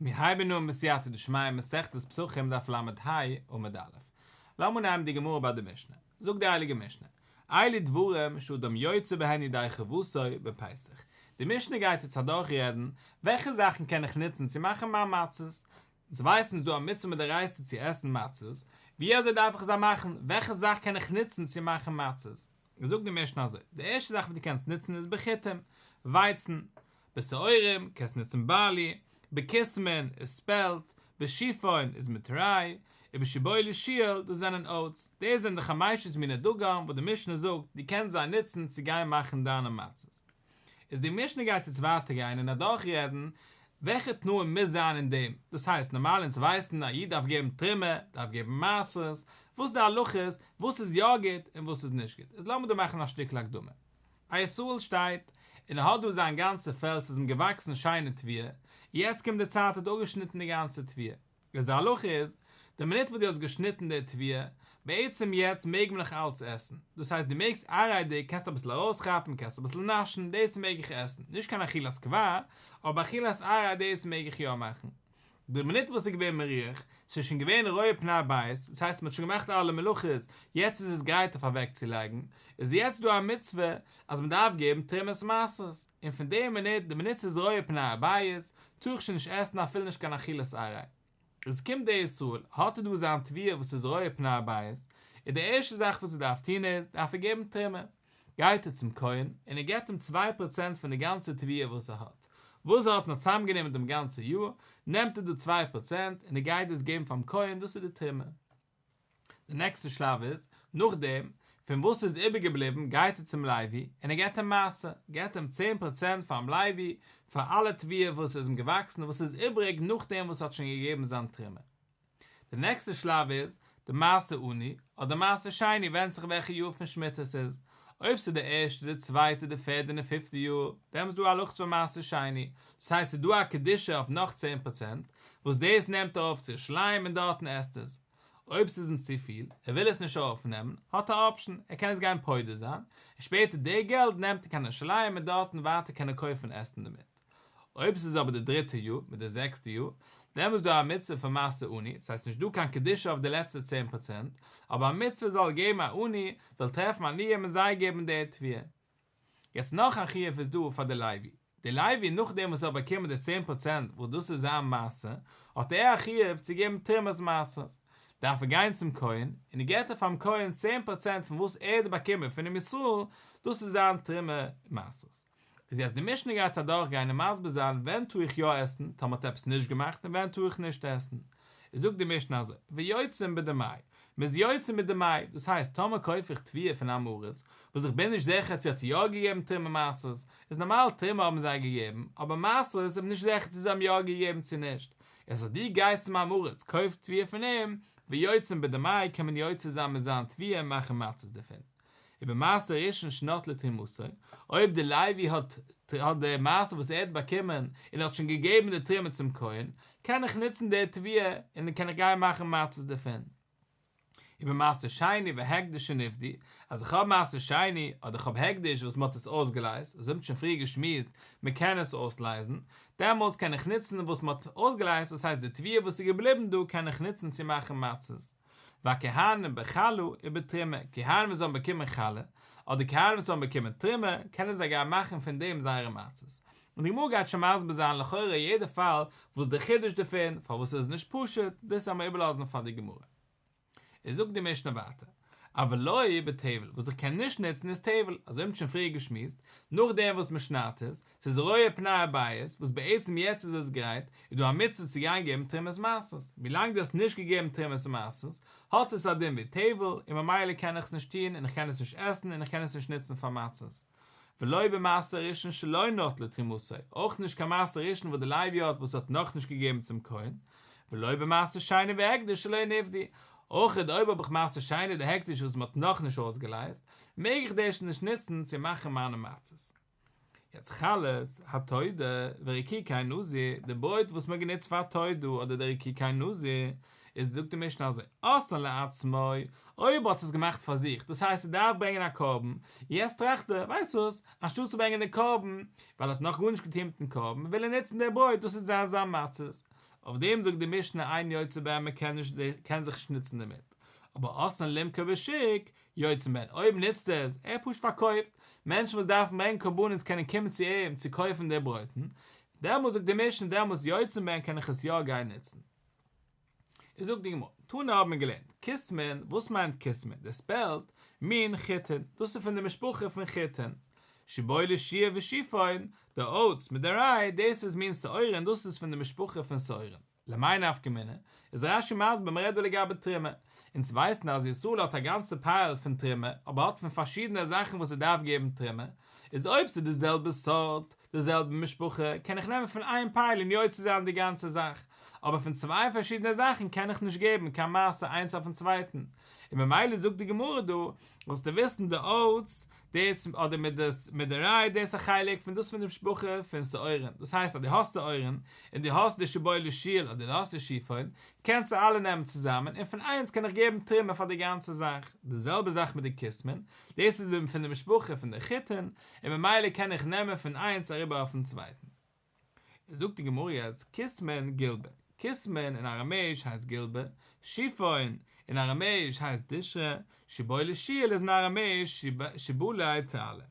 מיר הייבן אן בסייעתא דשמיא מסכת פסחים דף ל"ה עמוד א'. לאמיר נעמען די גמרא ביי די משנה. זאגט די הייליגע משנה, אלו דברים שאדם יוצא בהן ידי חובתו בפסח. די משנה גייט יעצט אדורכרעדן וועלכע זאכן קען איך נוצן צו מאכן מיין מצות. אונז ווייסן ס'איז דא א מצוה מדאורייתא צו עסן מצות, ווי אזוי דארף איך זיי מאכן, וועלכע זאך קען איך נוצן צו מאכן מצות. זאגט די משנה אזוי, די ערשטע זאך וואס דו קענסט נוצן איז בחיטים, ווייצן, בשעורים, קענסט נוצן בארלי, בכסמין איז ספעלט, בשיפון איז מיט ריי, ובשבולי שועל, דאס זענען אויטס, דאס זענען די חמשת מיני דגן וואס די משנה זאגט דו קענסט זיי נוצן צו גיין מאכן דיינע מצות. איז די משנה גייט יעצט ווייטער גיין און אדורך רעדן וועלכע תנאים מוז זיין אין דעם, דאס הייסט נארמאל אונז ווייסן א איד דארף געבן תרומה, דארף געבן מעשרות, וואס די הלכות, וואס איז יא גוט און וואס איז נישט גוט, איז לאמיר דא מאכן א שטיקל הקדמה. א ישראל שטייט און ער האט דא זיין גאנצע פעלד ס'איז אים געוואקסן שיינע תבואה, יעצט קומט די צייט ער האט אפגעשניטן די גאנצע תבואה, איז די הלכה איז, די מינוט וואס דו האסט געשניטן די תבואה, בעצם יעצט מעג מען נאך אלץ עסן, דאס הייסט דו מעגסט עראי'דיג, קענסט אביסל ארויסכאפן, קענסט אביסל נאשן, דאס מעג איך עסן, נישט קיין אכילת קבע, אבער אכילת עראי דאס מעג איך יא מאכן. די מינוט וואס ס'איז געווען מירוח, ס'איז שוין געווען רואה פני הבית, דאס הייסט מ'האט שוין געמאכט אלע מלאכות, יעצט איז עס גרייט אויף אוועקצולייגן, איז יעצט דא א מצוה אז מ'דארף געבן תרומת מעשרות, און פון די מינוט, די מינוט ס'איז רואה פני הבית, טאר איך שוין נישט עסן אפילו נישט קיין אכילת עראי. איז קומט דער ישראל, האט ער דא זיין תבואה וואס איז רואה פני הבית, און די ערשטע זאך וואס ער דארף טון איז, דארף ער געבן תרומה. גייט ער צום כהן, און ער געבט אים צוויי פראצענט פון די גאנצע תבואה וואס ער האט. וואס ער האט נאר צוזאמגענומען דעם גאנצע יאר, נעמט ער דא צוויי פראצענט, און ער גייט דאס געבן פאר'ן כהן, דאס איז די תרומה. די נעקסטע שלב איז, נאכדעם, פון וואס איז איבערגעבליבן גייט ער צום לוי, און ער געבט אים מעשר, געבט אים צען פראצענט פאר'ן לוי, פאר אלע תבואה וואס איז אים געוואקסן וואס איז איבריג נאכדעם וואס ער האט שוין געגעבן זיין תרומה. די נעקסטע שלב איז, די מעשר עני, אדער מעשר שני, ווענדט זיך וועלכע יאר פון שמיטה עס איז. אויב ס'איז די ערשטע, די צווייטע, די פערדע און די פיפטע יאר, דעמאלס איז דא הלכות פון מעשר שני, דאס הייסט ס'איז דא א קדושה אויף נאך צען פראצענט, וואס דאס נעמט ער ארויף צו ירושלים און דארטן עסט עס. אויב ס'איז אים צופיל, ער וויל עס נישט ארויפנעמען, האט ער א אפשן, ער קען עס גיין פודה זיין, און שפעטער די געלט נעמט ער קיין ירושלים און דארטן ווייטער קען ער קויפן עסן דערמיט. אויב ס'איז אבער די דריטע יאר מיט די זעקסטע יאר, דעמאלס איז דא א מצוה פון מעשר עני, ס'הייסט נישט דא קיין קדושה אויף די לעצטע צען פראצענט, אבער א מצוה זאל געבן א עני, זאל טרעפן עניים און זיי געבן די תבואה. יעצט נאך א חיוב איז דא פאר די לוי, די לוי נאכדעם וואס ער האט באקומען די צען פראצענט וואס דאס איז זיין מעשר, האט ער א חיוב צו געבן תרומת מעשרות, דארף ער גיין צום כהן, און ער געבט פאר'ן כהן צען פראצענט פון וואס ער האט באקומען פונעם ישראל, דאס איז זיין תרומה מעשרות. איז יעצט די משנה גייט אדורך גיין און מסביר זיין ווען טאר איך יא עסן טאמער האט עפעס נישט געמאכט און ווען טאר איך נישט עסן. איז זאגט די משנה אזוי, ויוצאים בדמאי, מען איז יוצא מיט דמאי, דאס הייסט טאמער קויף איך תבואה פון עם הארץ, וואס איך בין נישט זיכער צו האט יא געגעבן תרומה מעשרות, איז נארמאל תרומה האבן זיי געגעבן, אבער מעשרות איז מען נישט זיכער צו זיי האבן יא געגעבן צו נישט, איז אז דו גייסט צום עם הארץ קויפסט תבואה פון אים, ויוצאים בדמאי קען מען יוצא זיין מיט זיין תבואה און מאכן מצות דערפון. ובמעשר ראשון שנטלו תרומתו, אויב די לוי האט האט די מעשר וואס ער האט באקומען און ער האט שוין געגעבן די תרומה צום כהן, קען איך נוצן די תבואה און קען איך גיין מאכן מצות דערפון. ובמעשר שני והקדש שנפדו, אז איך האב מעשר שני אדער איך האב הקדש וואס מען האט עס אויסגעלייזט, אזוי האט מען שוין פריער געשמועסט, מען קען עס אויסלייזן, דעמאלטס קען איך נוצן וואס מען האט אויסגעלייזט, דאס הייסט די תבואה וואס איז געבליבן דא קען איך נוצן צו מאכן מצות. והכהנים בחלה ובתרומה, כהנים וואס האבן באקומען חלה, אדער כהנים וואס האבן באקומען תרומה, קענען זיי גיין מאכן פון דעם זייערע מצות. און די גמרא גייט שוין מסביר זיין לכאורה יעדע פאל וואס די חידוש דערפון, פארוואס עס איז נישט פשוט, דאס וועלן מיר איבערלאזן פאר די גמרא. איז זאגט די משנה ווייטער, אבל לא בטבל, וואס איך קען נישט נוצן איז טבל, אזוי האבן שוין פריער געשמועסט, נאכדעם וואס מען שניידט עס, ס'איז רואה פני הבית, וואס בעצם יעצט איז עס גרייט, איז דא א מצוה צו גיין געבן תרומת מעשרות. ווילאנג דו האסט נישט געגעבן תרומת מעשרות, האט עס א דין ווי טבל, און ממילא קען איך עס נישט טון, און איך קען עס נישט עסן, און איך קען עס נישט נוצן פאר מצות. ולא במעשר ראשון שלא נטלו תרומתו, אויך נישט קיין מעשר ראשון וואס די לוי האט וואס ער האט נאכנישט געגעבן צום כהן, ולא במעשר שני והקדש שלא נפדו, אויך אויב האב איך מעשר שני אדער הקדש וואס מען האט נאכנישט אויסגעלייזט, מעג איך דאס נישט נוצן צו מאכן מיינע מצות. יעצט חלות התודה ורקיקי נזיר, די ברויט וואס מ'האט גענוצט פאר תודה אדער די רקיקי נזיר, איז זאגט די משנה אזוי, עשאן לעצמו, אויב האט עס געמאכט פאר זיך, דאס הייסט ער דארף ברענגען א קרבן, יעצט טראכט ער, ווייסט וואס, אנשטאט צו ברענגען די קרבן, ווייל ער האט נאך גארנישט געטון מיטן קרבן, וויל ער נוצן די ברויט, דאס וועט זיין זיין מצות. אויף דעם זאגט די משנה אין יוצא בהן מען קען נישט קען זיך נישט נוצן דערמיט, אבער עשאן למכור בשוק יוצאין בהן, אויב נוצט ער עס, ער פשוט פארקויפט, מענטשן וואס דארפן ברענגען קרבנות קענען קומען צו אים צו קויפן די ברויטן, דעמאלס זאגט די משנה דעמאלס יוצאין בהן קען איך עס יא גיין נוצן. איז זאגט די גמרא, תנא האבן מיר געלערנט, כוסמין, וואס מיינט כוסמין? די ספעלט, מין חיטין, דאס איז פון די משפחה פון חיטין. שיבולת שועל ושיפון, די אויטס מיט די ריי, דאס איז מין שעורין, דאס איז פון די משפחה פון שעורין. למאי נפקא מינה? איז רש"י מסביר מען רעדט דא לגבי תרומה. אונז ווייסן אז ישראל האט א גאנצע פייל פון תרומה, אבער האט פון פארשידענע זאכן וואס ער דארף געבן תרומה, איז אויב ס'איז די זעלבע סארט, די זעלבע משפחה, קען איך נעמען פון איין פייל און יוצא זיין די גאנצע זאך, אבער פון צוויי פארשידענע זאכן קען איך נישט געבן קיין מעשר איינס אויפן צווייטן, און ממילא זאגט די גמרא דא, זאלסטו וויסן די אוטס, דאס אדער מיט די מיט די ריי דאס איז א חלק פון דאס פון די משפחה פון שעורין, דאס הייסט אז דו האסט שעורין, און דו האסט די שיבולת שועל אדער דו האסט די שיפון, קענסטו אלע נעמען צוזאמען, און פון איינס קען איך געבן תרומה פאר די גאנצע זאך, די זעלבע זאך מיט די כוסמין, דאס איז פון די משפחה פון די חיטין, און ממילא קען איך נעמען פון איינס אריבער אויפן צווייטן. זאגט די גמרא יעצט כוסמין גולבא, כוסמין אין אראמעיש הייסט גולבא, שיפון אין אראמעיש הייסט דשרא, שיבולת שועל איז אין אראמעיש שיבלי תעלי.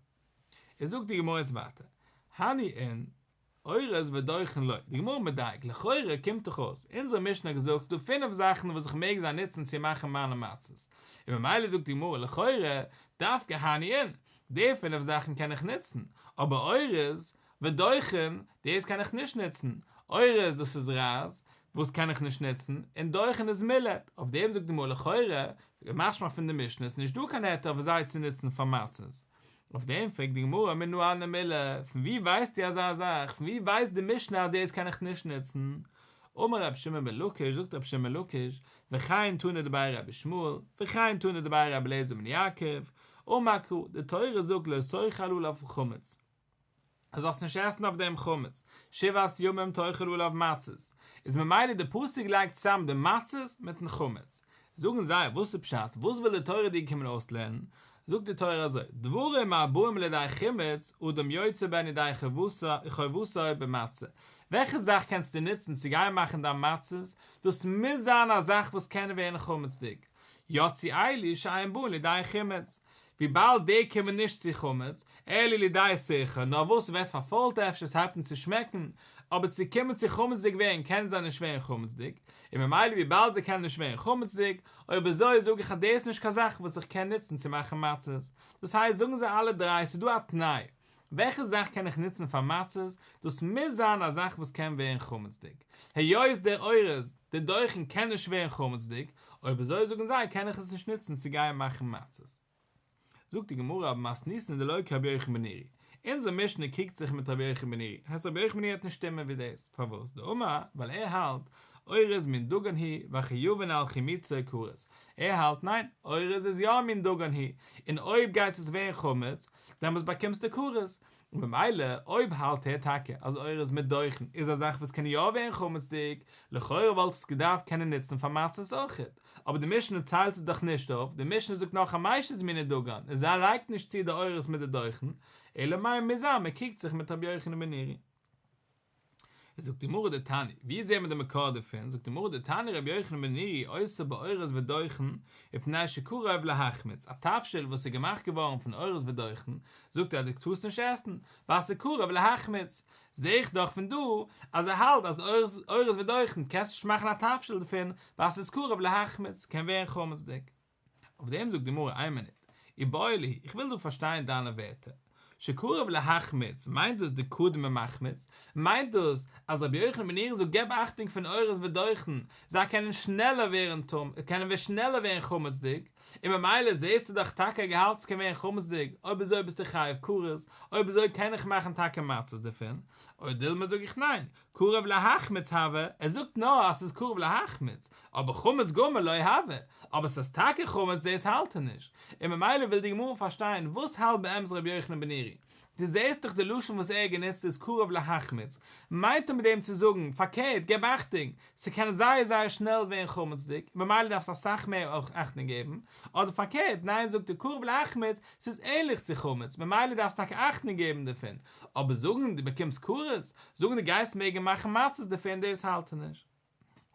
איז זאגט די גמרא יעצט ווייטער, הני אין אורז ודוחן לא, די גמרא מדייק, לכאורה קומט דאך אויס, אונזער משנה האט געזאגט ס'דא פינף זאכן וואס איך מעג זיי נוצן צו מאכן מיינע מצות, און ממילא זאגט די גמרא לכאורה דווקא הני אין, די פינף זאכן קען איך נוצן, אבער אורז ודוחן, דאס קען איך נישט נוצן, אורז דאס איז רייז, וואס קען איך נישט נוצן, און דוחן איז מילעט, אויף דעם זאגט די גמרא לכאורה, משמע פון די משנה איז נישט דא קיין היתר אויף זיי צו נוצן פאר מצות. אויף דעם פרעגט די גמרא מנא הני מילי, פון ווי ווייסטו אזא זאך, פון ווי ווייסט די משנה אז דאס קען איך נישט נוצן? אמר רבי שמעון בן לקיש, זאגט רבי שמעון בן לקיש, וכן תנא דבי רבי ישמעאל, וכן תנא דבי רבי אליעזר בן יעקב, אמר קרא, די תורה זאגט לא תאכל עליו חמץ, אז זאלסט נישט עסן אויף דעם חמץ, שבעת ימים תאכל עליו מצות, איז ממילא די פסוק לייגט צוזאם די מצות מיטן חמץ, זאגן זיי, וואס איז פשט, וואס וויל די תורה דיר קומען אויסלערנען, זאגט די תורה אזוי, דברים הבאים לידי חימוץ, אדם יוצא בהן ידי חובתו במצה, וועלכע זאך קענסטו נוצן צו גיין מאכן דיין מצות, דאס מוז זיין א זאך וואס קען ווערן חמצ'דיג, יצאו אלו שאין באין לידי חימוץ, וויבאלד די קומען נישט צו חמץ, אלא לידי סירחא, נאר וואס ס'ווערט פארפוילט אפשר ס'הייבט אן צו שמעקן, אבער צו קומען צו חמצ'דיג ווערן קענען זיי נישט ווערן חמצ'דיג, און ממילא וויבאלד זיי קענען נישט ווערן חמצ'דיג, אויב אזוי זאג איך אז דאס איז נישט קיין זאך וואס איך קען נוצן צו מאכן מצות. דאס הייסט זאגן זיי אלע דריי ס'איז דא א תנאי, וועלכע זאך קען איך נוצן פאר מצות, דאס מוז זיין א זאך וואס קען ווערן חמצ'דיג, היות דער אורז, דער דוחן קען נישט ווערן חמצ'דיג, אויב אזוי זאגן זיי קען איך עס נישט נוצן צו גיין מאכן מצות. זאגט די גמרא אבער מתניתין דלא כרבי יוחנן בן נורי, אונזער משנה קריגט זיך מיט רבי יוחנן בן נורי, הייסט רבי יוחנן בן נורי וועט נישט שטימען ווי דאס, פארוואס? דאמר, ווייל ער האלט, אורז מין דגן הוא, וחייבין על חימוצו כרת, ער האלט ניין, אורז איז יא מין דגן הוא, און אויב גייט עס ווערן חמץ, דעמאלטס באקומסטו כרת, און ממילא אויב האלט ער טאקע אז אורז מיט דוחן איז א זאך וואס קען יא ווערן חמצ'דיג, לכאורה וואלט עס געדארפט קענען נוצן פאר מצות אויכעט, אבער די משנה ציילט עס דאך נישט אויף, די משנה זאגט נאר חמשת מיני דגן, און זיי לייגט נישט צו די אורז מיט די דוחן, אלא מאי מוז זיין מען קריגט זיך מיט רבי יוחנן בן נורי. זאגט די גמרא דתניא, ווי זעהן מיר די מקור דערפון, זאגט די גמרא דתניא רבי יוחנן בן נורי אוסר באורז ודוחן, מפני שקרוב להחמיץ, א תבשיל וואס איז געמאכט געווארן פון אורז ודוחן, זאגט ער אז דו טארסט נישט עסן, ווייל ס'איז קרוב להחמיץ, זעה איך דאך פון דא אז ער האלט אז אורז ודוחן קענסט נישט מאכן א תבשיל דערפון, ווייל ס'איז קרוב להחמיץ, קען ווערן חמצ'דיג. אויף דעם זאגט די גמרא איין מינוט, איבעיא להו, איך וויל דא פארשטיין דיינע ווערטער, שקרוב להחמיץ מיינט דאס דקדים ומחמיץ? מיינט דאס אז רבי יוחנן בן נורי זאגט געב אכטונג פון אורז ודוחן, זיי קענען שנעלער ווערן טמא, קענען ווער שנעלער ווערן חמצ'דיג, און ממילא זעסטו דאך טאקע געהאלט ס'קען ווערן חמצ'דיג, אויב אזוי ביסטו חייב כרת, אויב אזוי קען איך מאכן טאקע מצות דערפון, או דילמא זאג איך ניין, קרוב להחמיץ הוי, ער זאגט נאר אז ס'איז קרוב להחמיץ, אבער חמץ גמור לא הוי, אבער ס'איז טאקע חמץ דאס האלט ער נישט, און ממילא וויל די גמרא פארשטיין וואס האלט באמת רבי יוחנן בן נורי, דו זעסט דאך די לשון וואס ער האט גענוצט איז קרוב להחמיץ, מיינט ער מיט דעם צו זאגן, פארקערט געב אכטונג, ס'קען זייער זייער שנעל ווערן חמצ'דיג, און ממילא דארפסטו אסאך מער אויך אכטונג געבן, אדער פארקערט, ניין זאגט ער קרוב להחמיץ, ס'איז ענליך צו חמץ, ממילא דארפסטו טאקע אכטונג געבן דערפון, אבער זאגן דו באקומסט כרת, זאגן דו גייסט מעגן מאכן מצות דערפון דאס האלט ער נישט.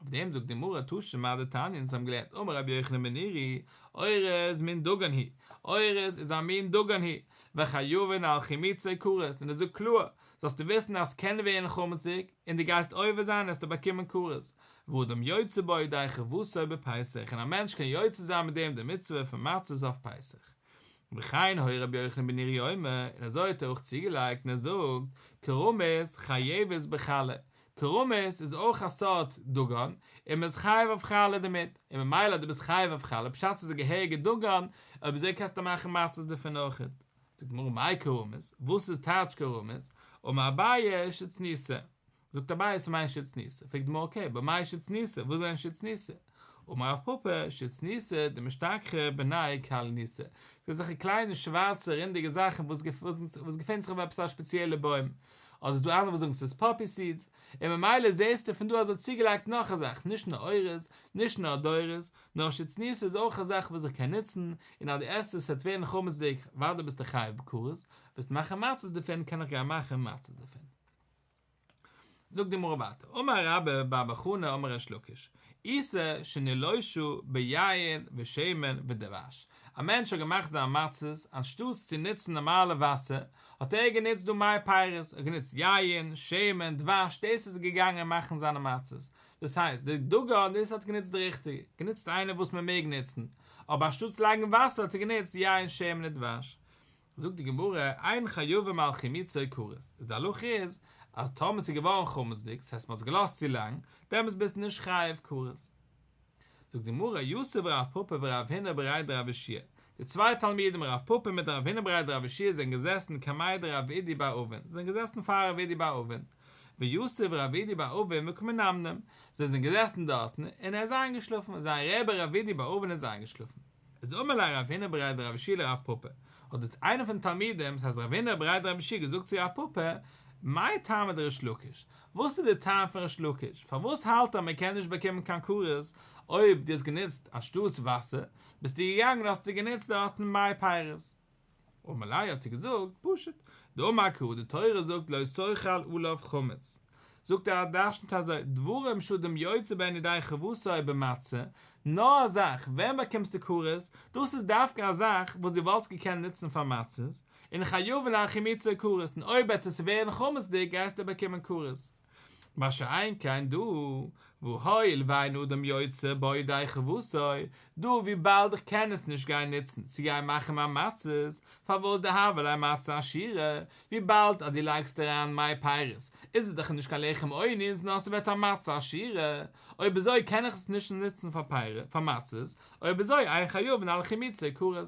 אויף דעם זאגט די גמרא תא שמע דתניא אונז האבן געלערנט אמר רבי יוחנן בן נורי, אורז מין דגן הוא, אורז איז א מין דגן הוא, וחייבין על חימוצו כרת, און ער זאגט קלאר, זאלסטו וויסן אז ס'קען ווערן חמצ'דיג, און דו גייסט עובר זיין עסטו באקומען כרת, ואדם יוצא בו ידי חובתו בפסח, און א מענטש קען יוצא זיין מיט דעם די מצוה פון מצות אויף פסח. וכן היה רבי יוחנן בן נורי אומר, און אזוי האט ער אויך צוגעלייגט און ער זאגט, כרמית חייבת בחלה, כרמית איז אויך א סארט דגן, און מען איז חייב אויף חלה דערמיט, און ממילא אז דו ביסט חייב אויף חלה פשט ס'איז א געהעריגע דגן, אויב אזוי קענסטו מאכן מצות דערפון אויכעט. זאגט די גמרא מאי כרמית, וואס איז טייטש כרמית? אמר אביי שיצניתא, זאגט אביי ס'מיינט שיצניתא, פרעגט די גמרא אקעי, במאי שיצניתא, וואס זענען שיצניתא? אמר רב פפא, שיצניתא דמשתכחי בני כלניתא, ס'איז אזעלכע קליינע שווארצע רינדיגע זאכן וואס וואס געפינט זיך אויף עפעס א שפעציעלע בוים, אדער ס'איז דא אנדערע וואס זאגן ס'איז פאפי סידס, און ממילא זעסטו פון דא אז ער האט צוגעלייגט נאך א זאך, נישט נאר אורז, נישט נאר דורס, נאר שיצניתא איז אויך א זאך וואס איך קען נוצן, און אז דו עסט עס ס'וועט ווערן חמצ'דיג, אוודאי ביסטו חייב בכרת, וועסט מאכן מצות דערפון קען איך גיין מאכן מצות דערפון. זאגט די גמרא ווייטער, אמר רבה בר בר חנה אמר ריש לקיש, עיסה שנילושה ביין ושמן ודבש, א מענטש האט געמאכט זיין מצות, אנשטאטס צו נוצן נארמאלע וואסער, האט ער גענוצט דא מי פירות, ער האט גענוצט יין, שמן, דבש, דאס איז ער געגאנגען מאכן זיינע מצות, דאס הייסט, די דגן, דאס האט ער גענוצט די ריכטיגע, גענוצט איינער וואס מען מעג נוצן, אבער אנשטאטס לייגן וואסער האט ער גענוצט יין, שמן און דבש. זאגט די גמרא, אין חייבים על חימוצו כרת, איז די הלכה איז, אז טאמער ס'איז געווארן חמצ'דיג, ס'הייסט מ'האט עס געלאזט צו לאנג, דעמאלטס ביסטו נישט חייב כרת. זאגט די גמרא, יתיב רב פפא ורב הונא בריה דרב יהושע די צוויי תלמידים רב פפא מיט רב הונא בריה דרב יהושע זענען געזעסן קמיה דרב אידי בר אבין, זיי זענען געזעסן פאר רב אידי בר אבין, ויתיב רב אידי בר אבין וקא מנמנם, זיי זענען געזעסן דארטן און ער איז איינגעשלאפן, זיין רבי רב אידי בר אבין איז איינגעשלאפן. איז אמר ליה רב הונא בריה דרב יהושע לרב פפא, האט דאס איינער פון די תלמידים, ס'הייסט רב הונא בריה דרב יהושע געזאגט צו רב פפא, מאי טעמא דריש לקיש, וואס איז די טעם פון ריש לקיש, פארוואס האלט ער מען קען נישט באקומען קיין כרת אויב דו האסט גענוצט אנשטאטס וואסער, ביסטו געגאנגען האסטו גענוצט דארטן מי פירות. אמר ליה האט ער געזאגט, פשוט, דאמר קרא, די תורה זאגט לא תאכל עליו חמץ, זאגט ער דרש'נט אזוי, דברים שאדם יוצא בהן ידי חובתו במצה, נאר א זאך, ווען באקומסטו כרת, דאס איז דווקא א זאך וואס דו וואלטסט געקענט נוצן פאר מצות, און חייבין על חימוצו כרת, און אויב וועט עס ווערן חמצ'דיג גייסטו באקומען כרת. מה שאין כן דא, והואיל ואין אדם יוצא בו ידי חובתו, דא וויבאלד איך קען עס נישט גיין נוצן צו גיין מאכן מיין מצות, פארוואס דהוה ליה מצה עשירה, וויבאלד אז דו לייגסט אריין מי פירות איז עס דאך נישט קיין לחם עוני נאר ס'ווערט א מצה עשירה, אויב אזוי קען איך עס נישט נוצן פאר מצות, אויב אזוי אין חייבין על חימוצו כרת.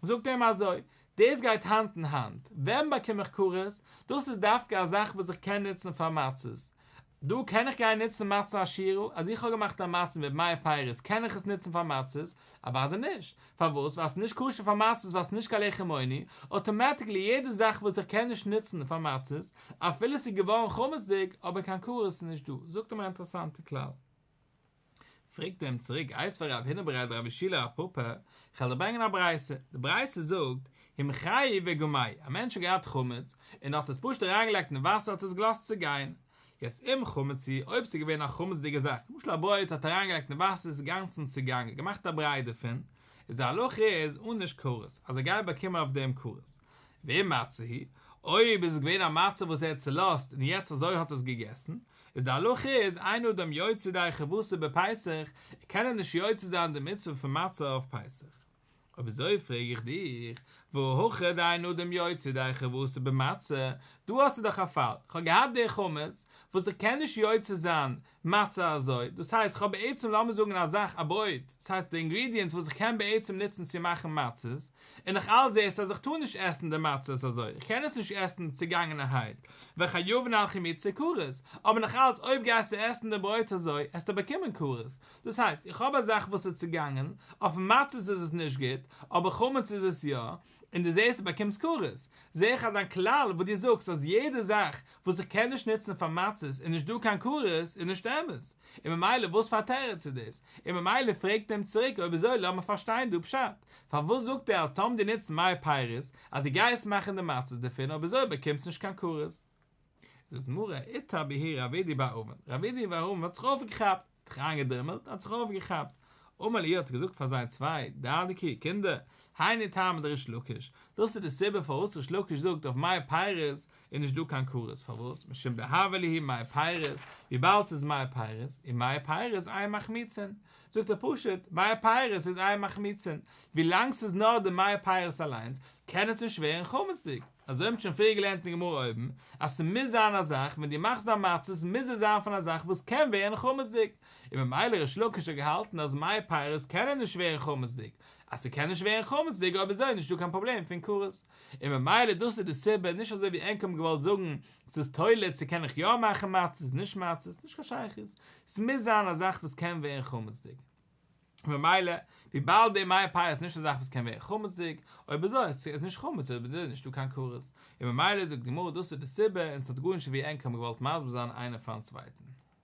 זאגט ער אים אזוי, דאס גייט האנט אין האנט, ווען באקום איך כרת? דאס איז דווקא א זאך וואס איך קען נוצן פאר מצות, דא קען איך גיין נוצן מצה עשירה, אז איך האב געמאכט א מצה מיט מי פירות קען איך עס נוצן פאר מצות? אוודאי נישט, פארוואס? ווייל עס איז נישט כשר פאר מצות ווייל עס איז נישט קיין לחם עוני, אוטומעטיקלי יעדע זאך וואס איך קען נישט נוצן פאר מצות, אפילו עס איז געווארן חמצ'דיג, אבער קיין כרת איז נישט דא, זאגט אים א אינטערעסאנטע כלל. פרעגט ער אים צוריק איתיביה רב הונא בריה דרב יהושע לרב פפא, כ'וועל דיר ברענגען א ברייתא, די ברייתא זאגט, המחהו וגמעהו, א מענטש האט געהאט חמץ, און האט עס פשוט אריינגעלייגט אין וואסער האט עס געלאזט צוגיין, יעצט אם חמץ הוא, אויב ס'איז געווען א חמצ'דיגע זאך, למשל א ברויט האט ער אריינגעלייגט אין וואסער עס איז אינגאנצן צוגאנגען, געמאכט א בריי דערפון, איז די הלכה איז ענוש כרת, אז ער גייט באקומען אויף דעם כרת. ואם מצה היא, אויב איז עס געווען א מצה וואס ער האט צולאזט און יעצט אזוי האט ער עס געגעסן, איז די הלכה איז אין אדם יוצא ידי חובתו בפסח, קען ער נישט יוצא זיין די מצוה פון מצה אויף פסח. אויב אזוי פרעג איך דיך, והא הכא דאין אדם יוצא ידי חובתו במצה, דא האסטו דאך א פאל, כ'האב געהאט די חמץ וואס איך קען נישט יוצא זיין מצה אזוי, דאס הייסט כ'האב בעצם לאמיר זאגן א זאך א ברויט, דאס הייסט די אינגרידיענטס וואס איך קען בעצם נוצן צו מאכן מצות, און נאך אלץ זעסטו אז איך טאר נישט עסן די מצות אזוי, איך קען עס נישט עסן צוגאנגענערהייט, וחייבין על חימוצו כרת, אבער נאך אלץ אויב גייסטו עסן די ברויט אזוי, עסטו באקומען כרת, דאס הייסט איך האב א זאך וואס איז צוגאנגען, אויף מצות איז עס נישט גוט, אבער חמץ איז עס יא, און דו זעסט דו באקומסט כרת, זע איך אז דיין כלל וואס דו זאגסט אז יעדע זאך וואס איך קען נישט נוצן פאר מצות איז נישט דא קיין כרת איז נישט אמת, און ממילא וואס פאר א תירוץ איז דאס? און ממילא פרעגט ער אים צוריק אויב אזוי לאמיר פארשטיין דא פשט, פארוואס זאגט ער אז טאמער דו נוצט מי פירות אז דו גייסט מאכן די מצות דערפון אויב אזוי באקומסט נישט קיין כרת? זאגט די גמרא, איתער בהו רב אידי בר אבין, רב אידי בר אבין האט זיך אויפגעכאפט. האט זיך איינגעדרימלט, האט זיך אויפגעכאפט. אמר להו האט ער געזאגט פאר זיי צוויי דרדקי קינדער, היינו טעמא דריש לקיש, דאס איז די סיבה פארוואס ריש לקיש זאגט אויף מי פירות איז נישט דא קיין כרת, פארוואס? משום דהוה להו מי פירות, וויבאלד ס'איז מי פירות, און מי פירות אין מחמיצין, זאגט ער פשוט, מי פירות איז אין מחמיצין, ווילאנג ס'איז נאר די מי פירות אליינס, קען עס נישט ווערן חמצ'דיג. אזוי האט מען שוין פריער געלערנט אין גמרא אויבן, אז ס'מוז זיין א זאך, ווען דו מאכסט דיין מצות מוז עס זיין פון א זאך וואס קען ווערן חמצ'דיג, און ממילא ריש לקיש האט געהאלטן אז מי פירות קענען נישט ווערן חמצ'דיג, אז ס'קען נישט ווערן חמצ'דיג אויב אזוי איז נישטא קיין פראבלעם פון כרת, און ממילא דאס איז די סיבה, נישט אזוי ווי ענק האבן געוואלט זאגן, ס'איז תולה צו קען איך יא מאכן מצות נישט מצות, נישט קיין שייכות, ס'מוז זיין א זאך וואס קען ווערן חמצ'דיג. ממילא, וויבאלד די מי פירות איז נישט א זאך וואס קען ווערן חמצ'דיג, אויב אזוי איז עס נישט חמץ אויב אזוי איז נישטא קיין כרת. און ממילא זאגט די גמרא דאס איז די סיבה און ס'האט גארנישט ווי ענק האבן געוואלט מסביר זיין איינער פארן צווייטן.